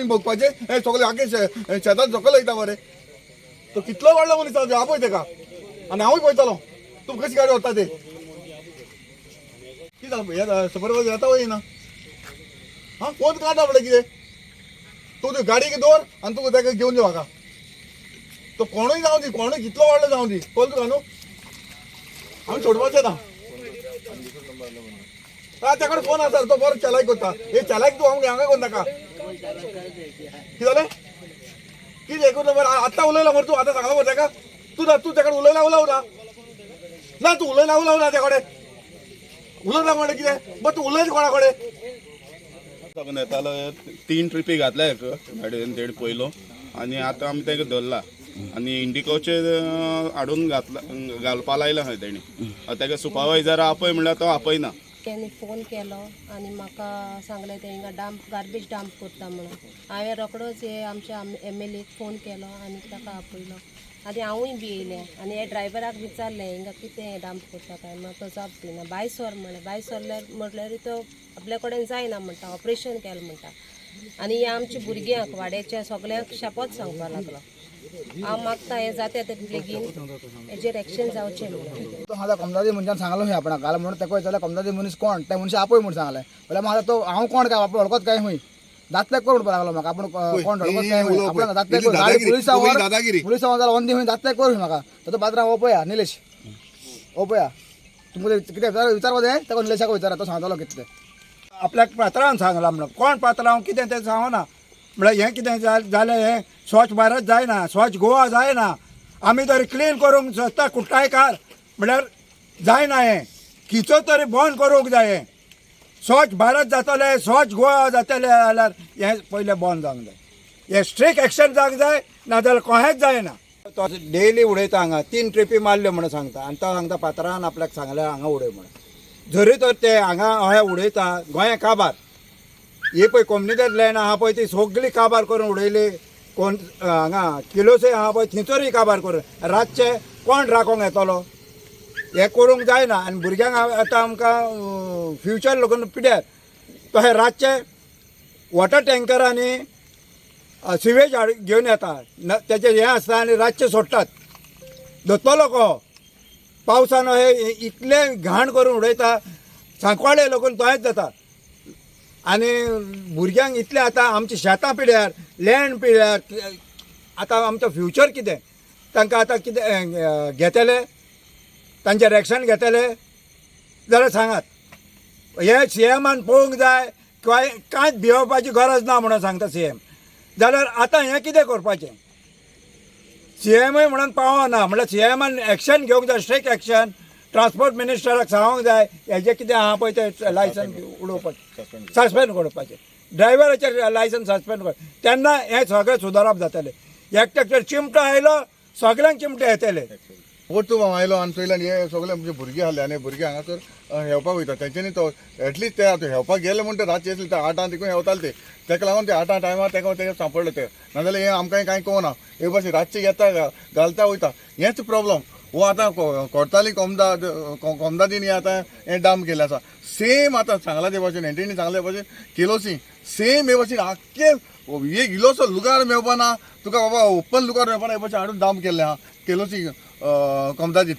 आमी भोगपाचें. हे सगळे आगे शेतान सकयल वयता मरे. तो कितलो व्हडलो मनीस आसा, आपय तेका आनी हांवूय पळयतलो तूं कशी गाडी व्हरता ते. कितें जालें, हे सुपरवायजर येता वय ना? हा, फोन काडटा म्हणलें कितें? तूं तुजी गाडी दवर आनी तुका ताका घेवन यो म्हाका. तो कोणूय जावं दी, कोणूय कितलो व्हडलो जावं दी, कळ्ळें तुका न्हू? आमी सोडपाचें ना. हा, तेकडे फोन आसा, तो बरो चलायक करता. हे चलायक तूं आमकां हांगा कोण नाका. कितें जालें? कितें एकूच नंबर आत्तां उलयला मरे तूं? आतां सांगला मरे ताका तूं. ना, तूं तेकडे उलयला? उलोव ना. ना, तूं उलयला? उलोव ना. त्या कडेन उलयला म्हणलें कितें? बट तूं उलयता कोणा कडेन? साकून येतालो, तीन ट्रिपी घातल्या एक गाडयेन तेणी पयलो आनी आतां आमी ताका धरला आनी इंडिकोचे हाडून घातला, घालपा लायला खंय तेणी. आतां ताका सुपरवायजर आपय म्हणल्यार तो आपयना. तेणी फोन केलो आनी म्हाका सांगलें ते हिंगा डंप, गार्बेज डंप करता म्हणून. हांवें रोकडोच हे आमच्या एमएलएक फोन केलो आनी ताका आपयलो आनी हांवूय बी येयलें आनी हे ड्रायव्हराक विचारलें, हिंगा कितें डंप करता काय म्हणून. तो जाप दिना. भायर सर म्हणलें. भायर सरल्यार म्हटल्यार तो आपल्या कडेन जायना म्हणटा, ऑपरेशन केलें म्हणटा. आनी हे आमच्या भुरग्यांक, वाड्याच्या सगल्यांक शापोत सांगपाक लागलो. हांव मागता, हें जाता ते बेगीन हेजेर एक्शन जावचें म्हणून. तो म्हाका कमदादी मनशान सांगलो खंय आपणाक घाल म्हणून. ताका विचारलें, कमदादी मनीस कोण? त्या मनशान आपय म्हूण सांगलें. म्हणल्यार म्हाका तो हांव कोण काय आपण वळखत काय खंय, जातलें कर म्हणपाक लागलो म्हाका. आपूण कोण वळखत काय खंय, आपणाक जातलें कर गाडी पुलिसांवर दादागिरी. पुलिसांवर जाल्यार वंदी खंय जातलें कर म्हाका. तो पात्रांव हो पळया निलेश, हो पळया. तुमकां कितें विचारपा जाय, ताका निलेशाक विचारा, तो सांगतलो कितें तें. आपल्याक पात्रांवान सांगलां म्हणून. कोण पात्रांव कितें तें सांगना. म्हळ्यार हें कितें जालें, हें स्वच्छ भारत जायना, स्वच्छ गोवा जायना. आमी तरी क्लीन करूंक सोदता कुट्टायकार, म्हळ्यार जायना हें. खिचो तरी बंद करूंक जाय हें. स्वच्छ भारत जातलें, स्वच्छ गोवा जातलें जाल्यार हें पयलें बंद जावंक जाय. हें स्ट्रीक एक्शन जावंक जाय, नाजाल्यार कहेंच जायना. तो डेली उडयता हांगा, तीन ट्रिपी मारल्यो म्हणून सांगता. आनी तो सांगता पात्रांवान आपल्याक सांगलें हांगा उडय म्हणून. जरी तर ते हांगा अशें उडयता, गोंया काबार. ही पळय कोमनिदाद लँड आहा पळय, ती सगळी काबार करून उडयली. कोण हांगा किलोसे आहा पळय, थंयसरूय काबार करून. रातचे कोण राखोंक येतलो? हें करूंक जायना. आनी भुरग्यांक आतां आमकां फ्युचर लोकून पिड्यार. तशें रातचे वॉटर टँकरांनी सिवेज हाड घेवन येता, तेचें हें आसता आनी रातचे सोडटात. धरतलो को? पावसान अशें इतलें घाण करून उडयता सांकवाळे लोकून, तशेंच जाता. आनी भुरग्यांक इतलें आतां आमची शेतां पिड्यार, लँड पिड्यार. आतां आमचो फ्युचर कितें? तांकां आतां कितें घेतले? तांचें एक्शन घेतले जाल्यार सांगात. हें सीएमान पळोवंक जाय. कांय कांयच भियोवपाची गरज ना म्हणून सांगता सीएम, जाल्यार आतां हें कितें करपाचें? सीएमय म्हणून पावना म्हणल्यार सीएमान एक्शन घेवंक जाय, स्ट्रीक एक्शन. ट्रान्सपोर्ट मिनिस्टराक सांगूंक जाय, हेजें कितें आहा पळय तें लायसन उडोवपाचें, सस्पेंड करपाचें, ड्रायव्हराचें लायसन सस्पेंड कर. तेन्ना हें सगळें सुदारप जातलें. एकट्याक चिमटो आयलो, सगळ्यांक चिमटे येतले. परतून हांव आयलो आनी चोयलें आनी हे सगळे आमचे भुरगे आहले आनी भुरगे हांगासर हेवपाक वयता. तेंच्यांनी तो एटलिस्ट ते आतां हेवपाक गेले म्हणटा. रातचे आसले ते 8 तिकून हेवताले ते. तेका लागून ते 8 टायमार तेका तेका सांपडले ते. नाजाल्यार हें आमकां कांय कळना. एक भाशेन रातचे येता, घालता, वयता. हेंच प्रॉब्लम हो आतां कोर्ताली कोमदाद कोमदादीन हें आतां हें डंप केल्लें आसा. सेम आतां सांगलां ते भाशेन, एंटनी सांगले भाशेन, केलोसी सेम हे भाशेन आख्खे एक इल्लोसो लुगार मेळपा ना तुका बाबा, ओपन लुगार मेळपा ना. हे भाशेन हाडून डंप केल्लें आहा केलोसी कोमदादीत.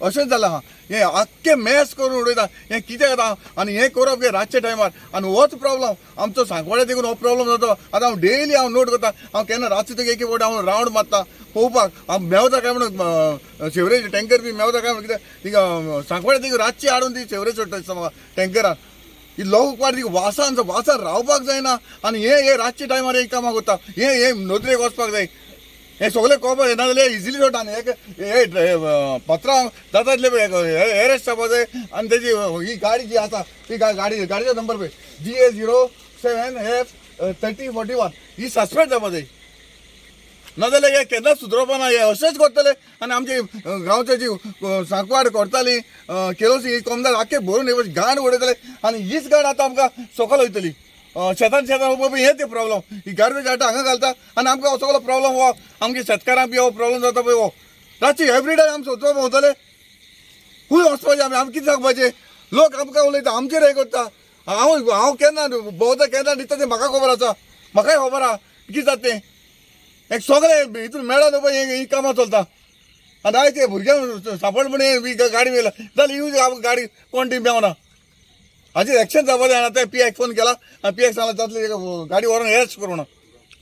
अशेंच जालां आहा. हें आख्खें मॅस करून उडयता. हें कितें जाता आनी हें करप हें रातच्या टायमार. आनी होच प्रॉब्लम आमचो सांकवाळे देखून हो प्रॉब्लम जाता. आतां हांव डेली हांव नोट करता. हांव केन्ना रातचें तुका एक फावट हांव रावंड मारता पळोवपाक, हांव मेवता काय म्हणून, सेवरेज टँकर बी मेवता काय म्हणून. कितें थिंगा सांकवाळे थिंगा रातची हाडून ती सेवरेज सोडटा दिसता म्हाका टँकरान. ही लोक वाट वासान वासान रावपाक जायना. आनी हे हे रातच्या टायमार हे कामां करता. हे हे नदरेक वचपाक जाय. हे सगळे खबर येना जाल्यार इजिली सोडटा. आनी एक हे पत्रां जाता तितले एरेस्ट जावपा जाय. आनी तेजी ही गाडी जी आसा ती गाडी, गाडयेचो नंबर पळय, GA 07 F 3041, ही सस्पेंड जावपा जाय. नाजाल्यार हे केन्नाच सुदरोवपा ना. हे अशेंच करतले आनी आमची गांवचे जी सांकवाड, करताली, केलोसी, ही कोमदार आख्खे भरून हे घाण उडयतले. आनी हीच घाण आतां आमकां सकयल वयतली शेतान. शेतान वचपा हे ते प्रॉब्लम. ही गार्बेज हाडटा, हांगा घालता आनी आमकां हो सगळो प्रॉब्लम हो. आमच्या शेतकारांक बी हो प्रॉब्लम जाता पळय हो. रातची एवरी डे आमी सोदपा भोंवतले. खंय वचपाचें आमी? आमी कितें सांगपाचें? लोक आमकां उलयता, आमचेर हें करता. हांव हांव केन्ना भोंवता, केन्ना दिता तें म्हाका खबर आसा. म्हाकाय खबर आहा कितें जाता तें. एक सगळें हितून मेळत पळय ही कामां चलता. आनी आयज ते भुरग्यांक सांपड म्हण ही गाडी व्हेला जाल्यार ही गाडी कोण ती मेवना. हाजेर एक्शन जावपा जाय. आतां पी आयक फोन केला आनी पी आयक सांगला जातले गाडी व्हरोन अरेस्ट करूं म्हणून.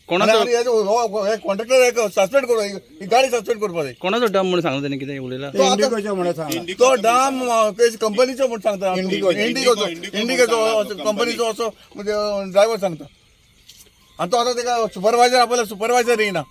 कोणाचो आनी हे कॉन्ट्रॅक्टर एक सस्पेंड करूं, ही गाडी सस्पेंड करपा जाय. कोणाचो डम म्हणून सांगला तेणी कितें उलयला? तो आतां- इंडिगोचें म्हणून सांगला. तो डाम कंपनीचो म्हूण सांगता. इंडिगोचो. इंडिगोचो कंपनीचो असो म्हणजे ड्रायव्हर सांगता. आनी तो आतां तेका सुपरवायझर आपल्या सुपरवायझर येयना.